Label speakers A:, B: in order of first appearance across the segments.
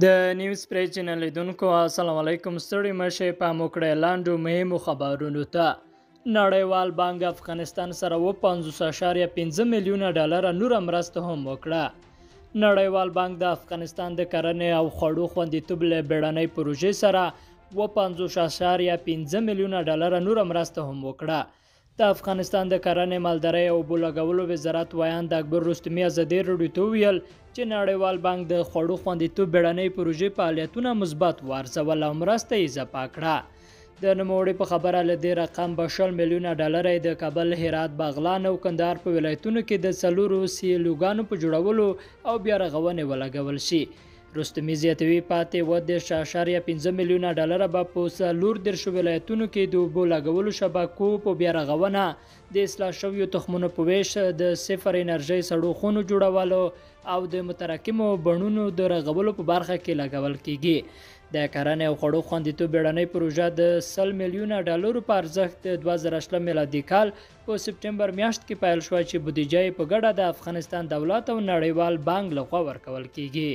A: د نیوز پرې چینل لیدونکو السلام علیکم. ستړي مه شئ، پام وکړئ لاندو مهمو خبرونو ته. نړیوال بانک افغانستان سره 57.5 میلیونه ډالره نوره مرسته هم وکړه. نړیوال بانک د افغانستان د کرنې او خوړو خوندیتوب له بیړنۍ پروژې سره 57.5 میلیونه ډالره نوره مرسته هم وکړه. د افغانستان د کرنې، مالدارۍ او اوبو لګولو وزارت ویاند اکبر رستمي ازادي راډیو ته وویل چې نړیوال بانک د خوړو خوندیتوب بیړنۍ پروژې فعالیتونه مثبت وارزول او مرسته یې اضافه کړه. د نوموړي په خبره له دې رقم به 20 میلیونه ډالر د کابل، هرات، بغلان او کندهار په ولایتونو کې د 4 سیلوګانو په جوړولو او بیا رغونې ولګول شي. رستمي زیاتوي پاتې 37.5 میلیونه ډالر به په 34 ولایتونو کې د اوبو لګولو شبکو په بیا رغونه، د اصلاح شویو تخمونو په ویش، د صفر انرژۍ سړو خونو جوړولو او د متراکمو بڼونو د رغولو په برخه کې لګول کیږي. د کرنې او خوړو خوندیتوب بیړنۍ پروژه د 100 میلیونه ډالرو په ارزښت د 2020 میلادي کال په سپټمبر میاشت کې پیل شوه چې بودیجه یې په ګډه د افغانستان دولت او نړیوال بانک لخوا ورکول کیږي.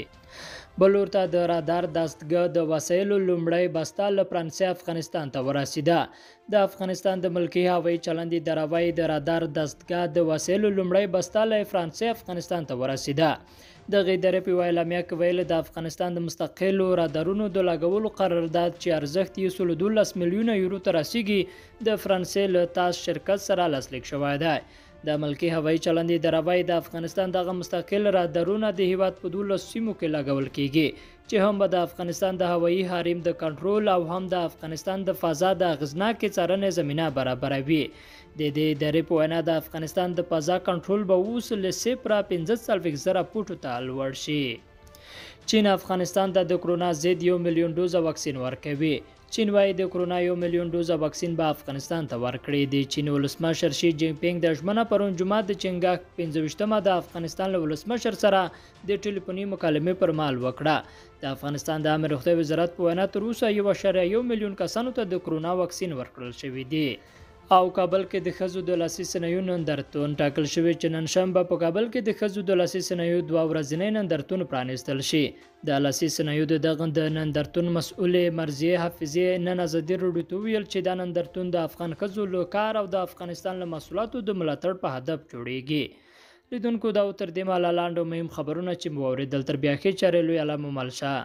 A: بل لور ته د رادار دستګاه د وسایلو لومړۍ بسته له فرانسې افغانستان ته ورسیده. د افغانستان د ملکي هوایي چلند اداره د رادار دستګاه د وسایلو لومړۍ بسته له فرانسې افغانستان ته ورسیده. دغې ادارې په یوه اعلامیه کې ویل د افغانستان د مستقلو رادارونو د لګولو قرارداد چې ارزښت یې 112 میلیونه یورو ته رسیږي د فرانسې له تاس شرکت سره لاسلیک شوی دی. د ملکي هوایي چلند اداره وایي د افغانستان دغه مستقل رادارونه د هیواد په 12 سیمو کې لګول کیږي چې هم به د افغانستان د هوایي حریم د کنټرول او هم د افغانستان د فضا د اغېزناکې څارنې زمینه برابروي. د دې ادارې په وینا د افغانستان د فضا کنټرول به اوس له 0.45 زره فوټو ته لوړ شي. چین افغانستان ته د کرونا ضد 1 میلیون ډوزه واکسین ورکوي. چین وایي د کرونا 1 میلیون ډوزه واکسین به افغانستان ته ورکړي. د چین ولسمشر شي جین پینګ د ژمنه پرون جمعه د چنګاښ 25مه د افغانستان له ولسمشر سره د ټلیفوني مکالمې پر مهال وکړه. د افغانستان د عامې روغتیا وزارت په وینا تر اوسه 1.1 میلیون کسانو ته د کرونا واکسین ورکړل شوی دی. او کابل کې د ښځو د لاسي صنایعو نندارتون ټاکل شوی چې نن شنبه په کابل کې د ښځو د لاسي صنایعو 2 ورځنی نندارتون پرانیستل شي. د لاسي صنایعو د دغه د نندارتون مسؤلې مرضیې حافظې نن ازادي راډیو ته وویل چې دا نندارتون د افغان ښځو له کار او د افغانستان له محصولاتو د ملاتړ په هدف جوړیږي. لیدونکو دا و تر دې مهاله لاندو مهم خبرونه چې مو واورېدل. تر بیا ښې چارې، لوی الله مو مل شه.